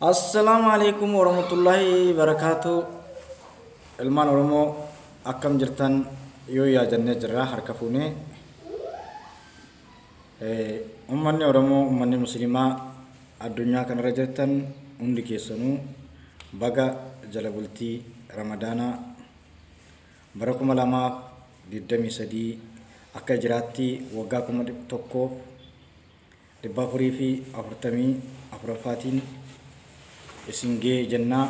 Assalaamu alaikum warahmatullahi wabarakaatu. Ilmaan Oromoo akkam jirtan yoo yaadannee jirra harka fuunee. Uummanni Oromoo uummanni Musliimaa addunyaa kanarra jirtan hundi keessanuu baga jala bultii Ramadaanaa bara 2023 akka jiraatti waggaa 1444ffaatiin isin ga'e jennaa.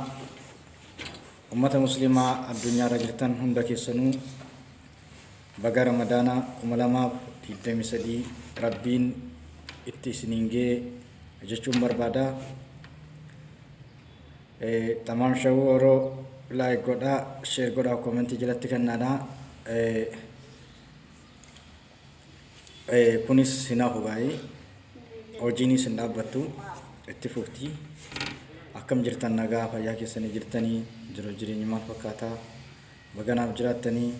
Uummata Musliimaa addunyaarra jirtan hunda keessanuu baga Ramadaanaa 2023 Rabbiin itti isiniin ga'e jechuun barbaada. Tamaam shawuu yeroo like godhaa, share godhaa, koomentii jalatti kennaadhaa. Kunis hin hafu baay'ee. Hojiinis hin dhaabbattu itti fufti. Akkam jirtan nagaa fayyaa keessanii jirtanii jiru jireenyi maal fakkaataa baganaaf jiraattanii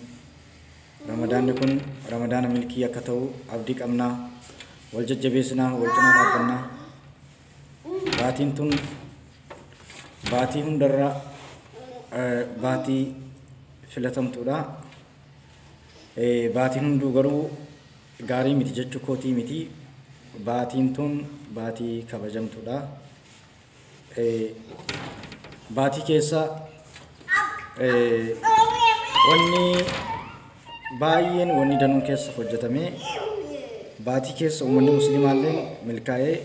Ramadaanni kun Ramadaana milkii akka ta'u abdii qabnaa wal jajjabeessinaa wal cinaa dhaabbannaa. Baatiin tun baatii hundarra baatii filatamtuudha. Baatiin hunduu garuu gaarii miti jechuu kootii miti. Baatiin tun baatii kabajamtuudha. Baatii keessa wanni baay'een wanni danuun keessa hojjetame baatii keessa uummanni musliimaalleen milkaa'ee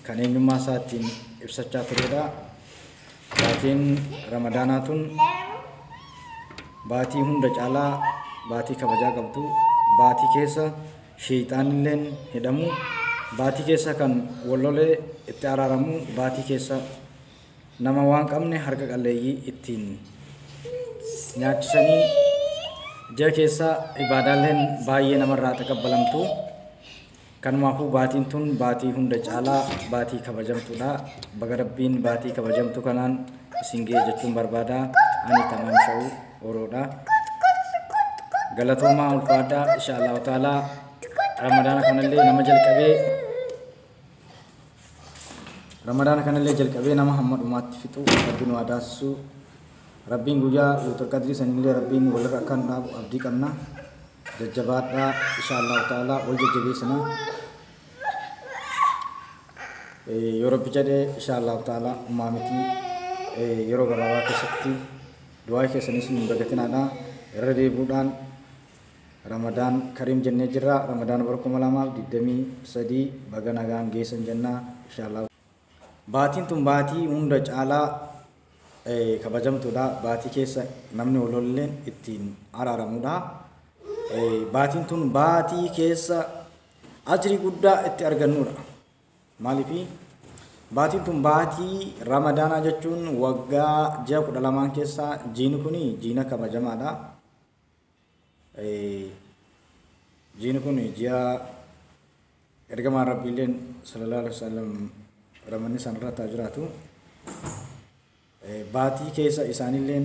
kan eenyummaa isaa ittiin ibsachaa turedha. Baatiin Ramadaanaa tun baatii hunda caalaa baatii kabajaa qabdu baatii keessa sheeyxaanilleen hidhamu baatii keessa kan wallolee itti araaramu baatii keessa nama waan qabne harka qalleeyyii ittiin nyaachisanii ji'a keessa ibaadaaleen baay'ee namarraa taqabbalamtu. Kanumaafuu baatiin tun baatii hunda caalaa baatii kabajamtuudha. Baga Rabbiin baatii kabajamtu kanaan isin ga'e jechuun barbaada. Ani Tamaam Shawuu Oroodha. Galatoomaa ulfaadhaa insha Allahu ta'ala Ramadaana kanallee nama jalqabee Ramadaana kanallee jalqabee nama hamma dhumaatti fixu Rabbiin waa taasisu. Rabbiin guyyaa Lailatul Qadrii sanillee Rabbiin walirra akka nu dhaabu abdii qabna. Jajjabaadhaa insha Allahu ta'ala wal jajjabeessina. Yoo Rabbi jedhe insha Allahu ta'ala ummaa miti yeroo gabaabaa keessatti du'aa keessanis nu dagatinaadha. Irra deebi'uudhaan Ramadaan Kariim jennee jirra. Ramadaan bara 2023 baga nagaan geessan jenna insha Allah. Baatiin tun baatii hunda caalaa kabajamtuudha. Baatii keessa namni walolleen ittiin araaramudha. Baatiin tun baatii keessa ajrii guddaa itti argannudha. Maaliifi baatiin tun baatii Ramadaanaa jechuun waggaa ji'a 12 keessaa jiini kun jiina kabajamaadha. Jiini kun ji'a ergamaan Rabbiilleen sallallahu alaihi wasallam ramanni isaan irra haa jiraatu. Baatii keessa isaanilleen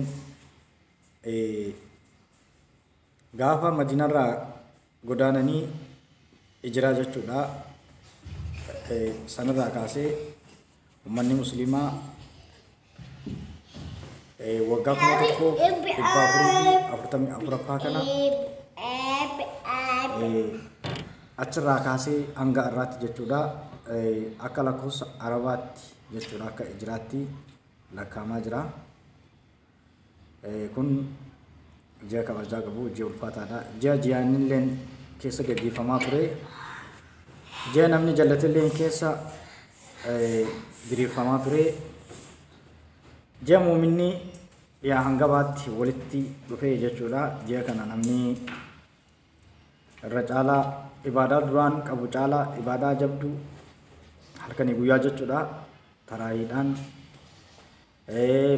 gaafa Madiinarraa godaananii hijiraa jechuudha. Sanarraa kaasee uummanni Musliimaa waggaa 1444ffaa kana achirraa kaasee hanga har'aatti jechuudha. Akka lakkoofsa Arabaatti jechuudha akka hijiraatti lakkaa'amaa jira. Kun ji'a kabajaa qabu ji'a ulfaataadha. Ji'a ji'aanilleen keessa gaggeeffamaa ture. Ji'a namni jallatelleen keessa diriirfamaa ture. Ji'a muuminni dhiyaa hanga baatti walitti dhufee jechuudha. Ji'a kana namni irra caalaa ibaadaa duraan qabu caalaa ibaadaa jabduu halkanii guyyaa jechuudha. Taraayiidhaan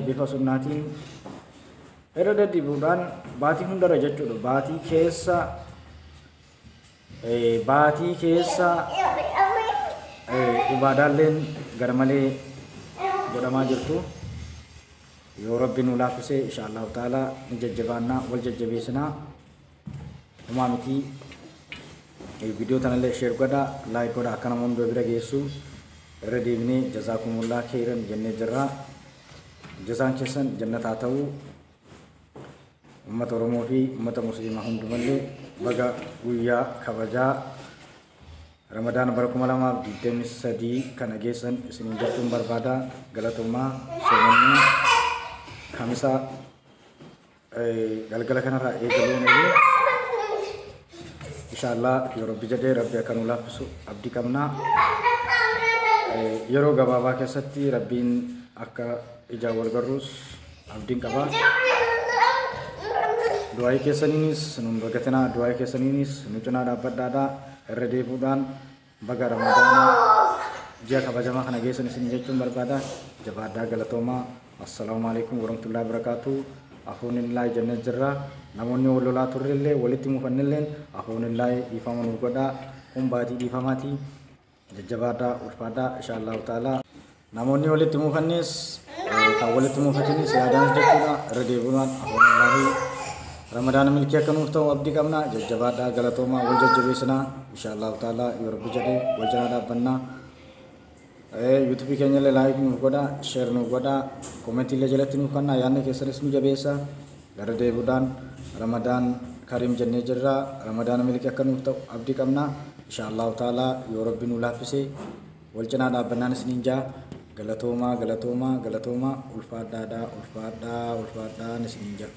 bifa sunnaatiin irra deddeebi'uudhaan baatii hundarra jechuudha. Baatii keessa ibaadaalleen garmalee godhamaa jirtu. Yoo Rabbi nu laaffise insha Allahu ta'ala ni jajjabaannaa wal jajjabeessinaa. Homaa miti viidiyoo tanallee share godhaa like godhaa akka namoonni bira geessu. Irra deebinee jazaakumullah khairan jennee jirra. Jazaan keessan jannataa ta'uu. Uummata Oromoo fi uummata Musliimaa hundumallee baga guyyaa kabajaa Ramadaan bara 2023 kana geessan isiniin jechuun barbaada. Galatoomaa. Soomanni kamisa galgala kanarraa eegaluun oolu. Inshaallah yoo Rabbi jedhee, Rabbi akka nu laaffisu abdii qabna. Yeroo gabaabaa keessatti Rabbiin akka ijaan wal garruus abdiin qaba. Du'aayii keessaniinis nun dagatinaa, du'aayii keessaniinis nu cinaa dhaabbadhaadha. Irra deebuudhaan baga Ramadaana ji'a kabajamaa kana geessan isin jechuun barbaada. Jabaadhaa, galatoomaa. Assalaamu alaikum warahmatullahi wabarakatuh. Afuunillaahi jennee jirra. Namoonni wal lolaa turrellee, walitti mufannilleen, afuunillaahi, dhiifama nuuf godhaa. Kun baatii dhiifamaati. Jajjabaadhaa, ulfaadhaa, inshaallahu ta'ala. Namoonni walitti mufannes, kan walitti mufatanis yaadaanis jechuudha. Irra deebi'uudhaan afuunillaahi. Ramadaana milkii akka nuuf ta'u abdii qabna. Jajjabaadhaa, galatoomaa, wal jajjabeessinaa. Inshaallahu ta'ala yoo Rabbi jedhee wal cinaa dhaabbannaa. Yuutuubii keenya illee like nuuf godhaa, share nuuf godhaa, koomentii illee jalatti nuuf kennaa, yaadni keessanis nu jabeessa. Irra deebi'uudhaan Ramadaan Kariim jennee jirra. Ramadaana milkii akka nuuf ta'u abdii qabna. Inshaallahu ta'ala yoo Rabbi nu laaffise wal cinaa dhaabbannaan isiniin jaa. Galatoomaa, galatoomaa, galatoomaa, ulfaadhaadhaa, ulfaadhaa, ulfaadhaan isiniin jaa.